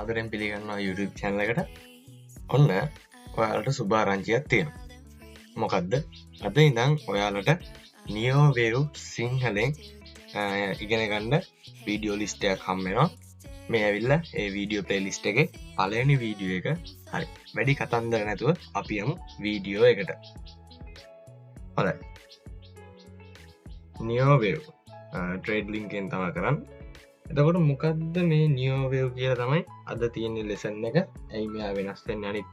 සාදරයෙන් පිළිගන්නවා YouTube channel එකට. ඔන්න ඔයාලට සුභාරංචියක් තියෙනවා. මොකද්ද? අද ඉඳන් ඔයාලට Neo Wave සිංහලෙන් ඉගෙන ගන්න වීඩියෝ ලිස්ට් එකක් හම් වෙනවා. මේ ඇවිල්ලා ඒ වීඩියෝ ප්ලේලිස්ට් එකේ පළවෙනි වීඩියෝ එක. හරි. වැඩි කතන්දර නැතුව අපි යමු වීඩියෝ එකට. හොඳයි. Neo Wave trade link එකෙන් තමයි කරන්නේ. එතකොට මොකද්ද මේ Neo Wave කියලා තමයි අද තියෙන ලෙසන් එක. ඇයි මෙයා වෙනස් වෙන්නේ අනිත්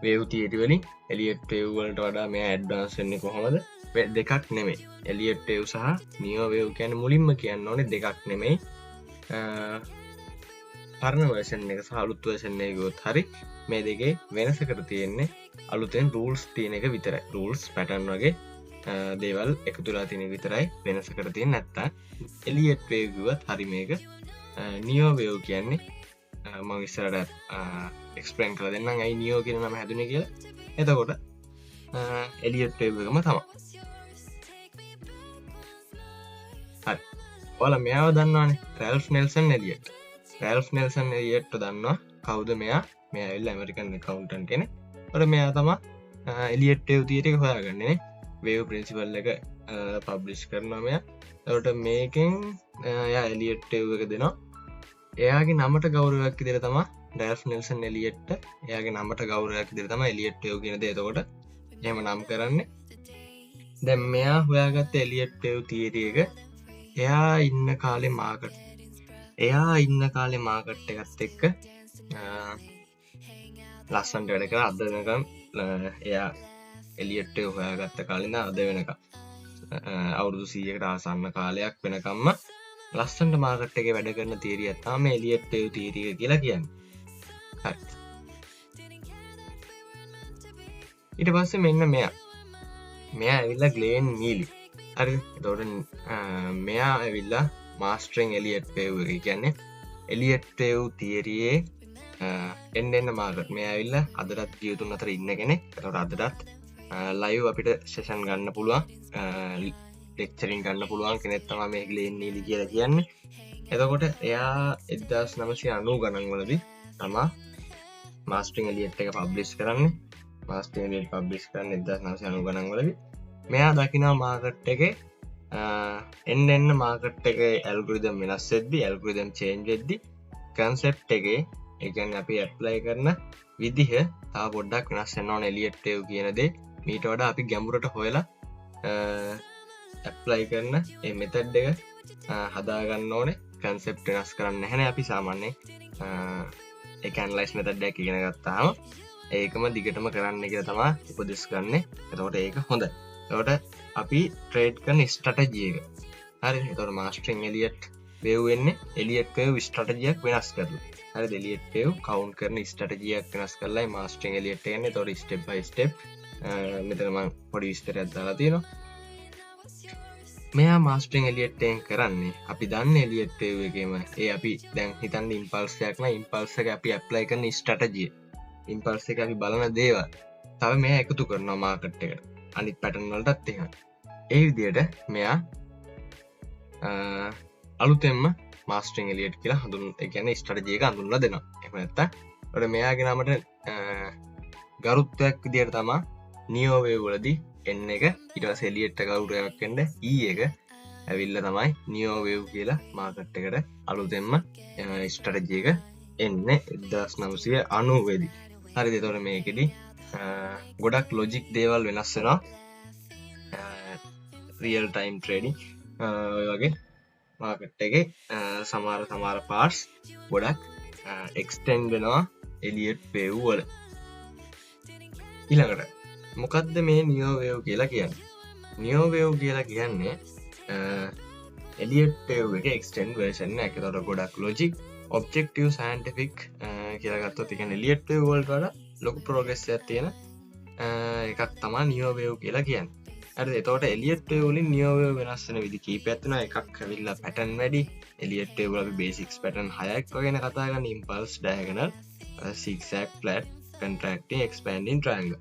වේව් තියරි වලින්? එලියට් වේව් වලට වඩා මෙයා ඇඩ්වාන්ස් වෙන්නේ කොහොමද? දෙකක් නෙමෙයි. එලියට් වේව් සහ නියෝ වේව් කියන්නේ මුලින්ම කියන්න ඕනේ දෙකක් නෙමෙයි. පරණ වර්ෂන් එක සහ අලුත් වර්ෂන් එක ගියොත් හරි මේ දෙකේ වෙනසකට තියෙන්නේ අලුතෙන් රූල්ස් තියෙන එක විතරයි. රූල්ස් පැටර්න් වගේ දේවල් එකතු වෙලා තියෙන එක විතරයි වෙනසකට තියෙන්නේ. නැත්තම් එලියට් වේව් කිව්වත් හරි මේක නියෝ වේව් කියන්නේ මම ඉස්සරහට එක්ස්ප්ලেইন කරලා දෙන්නම් ඇයි නියෝ කියන නම හැදුනේ කියලා. එතකොට එලියට් වේව් එකම තමයි. හරි. ඔයාලා මෙයාව දන්නවනේ, රැල්ෆ් නෙල්සන් එලියට්. රැල්ෆ් නෙල්සන් එලියට්ව දන්නවා. කවුද මෙයා? මෙයා ඇවිල්ලා ඇමරිකන් ඇකවුන්ටන්ට් කෙනෙක්. ඔර මෙයා තමා එලියට් වේව් තියරි එක හොයාගන්නේ නේ. වේව් ප්‍රින්සිපල් එක පබ්ලිෂ් කරනවා මෙයා. එතකොට මේකෙන් එයා එලියට් වේව් එක දෙනවා. එයාගේ නමට ගෞරවයක් විදිහට තමා රැල්ෆ් නෙල්සන් එලියට්ට එයාගේ නමට ගෞරවයක් විදිහට තමා එලියට් වේව් කියන දේ එතකොට එහෙම නම් කරන්නේ. දැන් මෙයා හොයාගත්ත එලියට් වේව් තියරි එක එයා ඉන්න කාලේ මාකට් එයා ඉන්න කාලේ මාකට් එකත් එක්ක ලස්සනට වැඩ කරා. අද වෙනකම් එයා එලියට් වේව් හොයාගත්ත කාලේ ඉඳන් අද වෙනකම් අවුරුදු 100කට ආසන්න කාලයක් වෙනකම්ම ලස්සනට මාකට් එකේ වැඩ කරන තියරියක් තමයි මේ එලියට් වේව් තියරි එක කියලා කියන්නේ. හරි. ඊට පස්සේ මෙන්න මෙයා. මෙයා ඇවිල්ලා ග්ලේන් නීලි. හරිද? එතකොට මෙයා ඇවිල්ලා මාස්ටරින් එලියට් වේව් එක. ඒ කියන්නේ එලියට් වේව් තියරියේ එන්න එන්න මාකට්. මෙයා ඇවිල්ලා අදටත් ජීවතුන් අතර ඉන්න කෙනෙක්. එතකොට අදටත් ලයිව් අපිට සෙෂන් ගන්න පුළුවන්, ලෙක්චරින් ගන්න පුළුවන් කෙනෙක් තමයි මේ ග්ලේන් නීලි කියලා කියන්නේ. එතකොට එයා එක්දාස් නවසිය අනූ ගණන් වලදී තමා මාස්ටරින් එලියට් එක පබ්ලිෂ් කරන්නේ. මාස්ටරින් එලියට් පබ්ලිෂ් කරන්නේ එක්දාස් නවසිය අනූ ගණන් වලදී. මෙයා දකිනවා මාකට් එකේ එන්න එන්න මාකට් එකේ ඇල්ගොරිතම් වෙනස් වෙද්දි, ඇල්ගොරිතම් චේන්ජ් වෙද්දි කන්සෙප්ට් එකේ, ඒ කියන්නේ අපි ඇප්ලයි කරන විදිහ තව පොඩ්ඩක් වෙනස් වෙන්න ඕන එලියට් වේව් කියන දේ මීට වඩා අපි ගැඹුරට හොයලා ඇප්ලයි කරන ඒ මෙතඩ් එක හදාගන්න ඕනේ. කන්සෙප්ට් වෙනස් කරන්න නැහැනේ අපි සාමාන්‍යයෙන් ඒක ඇනලයිස් මෙතඩ් එකක් ඉගෙන ගත්තාම ඒකම දිගටම කරන්න කියලා තමා උපදෙස් ගන්නෙ. එතකොට ඒක හොඳයි. එතකොට අපි ට්‍රේඩ් කරන ස්ට්‍රැටජි එක. හරි. එතකොට මාස්ටරින් එලියට් වේව් වෙන්නේ එලියට් වේව් ස්ට්‍රැටජියක් වෙනස් කරලා. හරිද? එලියට් වේව් කවුන්ට් කරන ස්ට්‍රැටජියක් වෙනස් කරලායි මාස්ටරින් එලියට් එන්නේ. එතකොට ස්ටෙප් බයි ස්ටෙප් මෙතන මම පොඩි විස්තරයක් දාලා තියෙනවා. මෙයා මාස්ටරින් එලියට් එකෙන් කරන්නේ අපි දන්න එලියට් වේව් එකේම ඒ අපි දැන් හිතන්න ඉම්පල්ස් එකක් නම් ඉම්පල්ස් එක අපි ඇප්ලයි කරන ස්ට්‍රැටජිය, ඉම්පල්ස් එක අපි බලන දේවල් තව මෙයා එකතු කරනවා මාකට් එකට අනිත් පැටර්න් වලටත් එහෙම. ඒ විදිහට මෙයා අලුතෙන්ම මාස්ටරින් එලියට් කියලා හඳුන්, ඒ කියන්නේ ස්ට්‍රැටජි එක හඳුන්වලා දෙනවා. එහෙම නැත්තම් ඔය මෙයාගේ නමට ගරුත්වයක් විදිහට තමා නියෝ වේව් වලදී N එක ඊට පස්සේ එලියට් එක ගෞරවයක් වෙන්න E එක ඇවිල්ලා තමයි නියෝ වේව් කියලා මාකට් එකට අලුතෙන්ම ස්ට්‍රැටජි එක එන්නේ එක්දාස් නවසිය අනූ වෙදි. හරිද? එතකොට මේකෙදි ගොඩක් ලොජික් දේවල් වෙනස් වෙනවා. රියල් ටයිම් ට්‍රේඩින් ඔය වගේ මාකට් එකේ සමහර සමහර පාර්ට්ස් ගොඩක් එක්ස්ටෙන්ඩ් වෙනවා එලියට් වේව් වල. ඊළඟට මොකද්ද මේ නියෝ වේව් කියලා කියන්නේ? නියෝ වේව් කියලා කියන්නේ එලියට් වේව් එකේ එක්ස්ටෙන්ඩ් වර්ෂන් එක. එතකොට ගොඩක් ලොජික් ඔබ්ජෙක්ටිව් සයන්ටිෆික් කියලා ගත්තොත් ඒ කියන්නේ එලියට් වේව් වලට වඩා ලොකු ප්‍රෝග්‍රස් එකක් තියෙන එකක් තමයි නියෝ වේව් කියලා කියන්නේ. හරිද? එතකොට එලියට් වේව් වලින් නියෝ වේව් වෙනස් වෙන විදි කීපයක් තියෙනවා. එකක් ඇවිල්ලා පැටර්න් වැඩි. එලියට් වේව් වල අපි බේසික්ස් පැටර්න් 6ක් වගේ ගැන කතා කරන්නේ. Impulse, ඩයගනල්, zigzag, flat, කන්ට්‍රැක්ටිං, එක්ස්පැන්ඩින් triangle.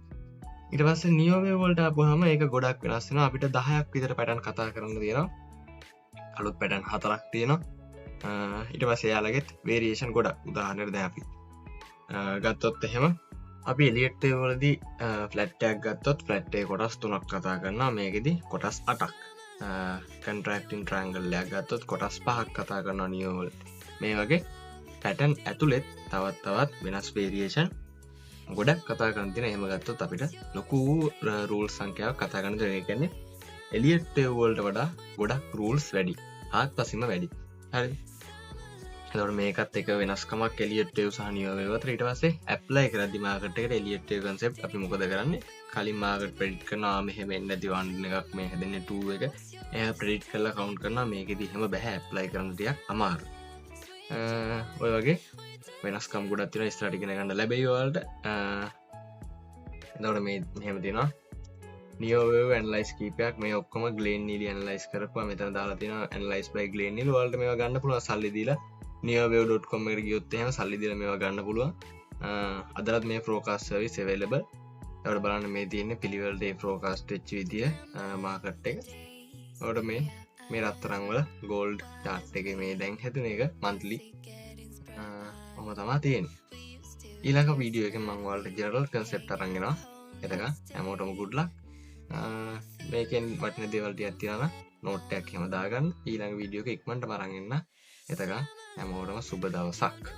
ඊට පස්සේ නියෝ වේව් වලට ආපුවාම ඒක ගොඩක් වෙනස් වෙනවා. අපිට 10ක් විතර පැටර්න් කතා කරන්න තියෙනවා. අලුත් පැටර්න් 4ක් තියෙනවා. ඊට පස්සේ එයාලගෙත් වේරියේෂන් ගොඩක්. උදාහරණයක් දැන් අපි ගත්තොත් එහෙම අපි එලියට් වේව් වලදී ෆ්ලැට් එකක් ගත්තොත් ෆ්ලැට් එකේ කොටස් 3ක් කතා කරනවා. මේකෙදි කොටස් 8ක්. කන්ට්‍රැක්ටිං ට්‍රයැන්ගල් එකක් ගත්තොත් කොටස් 5ක් කතා කරනවා නියෝ වල. මේ වගේ පැටර්න් ඇතුළෙත් තවත් තවත් වෙනස් වේරියේෂන් ගොඩක් කතා කරන්න තියෙන. එහෙම ගත්තොත් අපිට ලොකු රූල් සංඛ්‍යාවක් කතා කරන්න තියෙනවා. ඒ කියන්නේ එලියට් වේව් වලට වඩා ගොඩක් රූල්ස් වැඩි, ආත්පසින්ම වැඩි. හරිද? එතකොට මේකත් එක වෙනස්කමක් එලියට් වේව් සහ නියෝ වේව් අතර. ඊට පස්සේ ඇප්ලයි කරද්දි මාකට් එකට එලියට් වේව් කන්සෙප්ට් අපි මොකද කරන්නේ? කලින් මාකට් ප්‍රෙඩික්ට් කරනවා, මෙහෙම එන්නේ නැති 1 එකක් මේ හැදෙන්නේ 2 එක. එයා ප්‍රෙඩික්ට් කරලා කවුන්ට් කරනවා. මේකෙදි එහෙම බෑ, ඇප්ලයි කරන්න ටිකක් අමාරුයි. ඔය වගේ වෙනස්කම් ගොඩක් තියෙනවා. ඉස්සරහට ඉගෙන ගන්න ලැබෙයි ඔයාලට. එතකොට මේ මෙහෙම තියෙනවා නියෝ වේව් ඇනලයිස් කීපයක්. මේ ඔක්කොම ග්ලෙන් නීලි ඇනලයිස් කරපුවා මෙතන දාලා තියෙනවා ඇනලයිස් බයි ග්ලෙන් නීලි. ඔයාලට මේවා ගන්න පුළුවන් සල්ලි දීලා. නියෝවේව්.com එකට ගියොත් එහෙම සල්ලි දීලා මේවා ගන්න පුළුවන්. අදටත් මේ ෆෝකාස්ට් සර්විස් අවైలබල්. එතකොට බලන්න මේ තියෙන්නේ පිළිවෙලට මේ ෆෝකාස්ට් වෙච්ච විදිය, මාකට් එක. එතකොට මේ රත්තරන් වල ගෝල්ඩ් චාට් එකේ මේ දැන් හැදෙන එක මන්ත්ලි. ඔහොම තමා තියෙන්නේ. ඊළඟ වීඩියෝ එකෙන් මම ඔයාලට ජෙනරල් කන්සෙප්ට් අරන් එනවා. එතකන් හැමෝටම ගුඩ් ලක්. මේකෙන් වටින දේවල් ටිකක් තියෙනවා නම් නෝට් එකක් එහෙම දාගන්න. ඊළඟ වීඩියෝ එක ඉක්මනටම අරන් එන්න. එතකන් හැමෝටම සුබ දවසක්.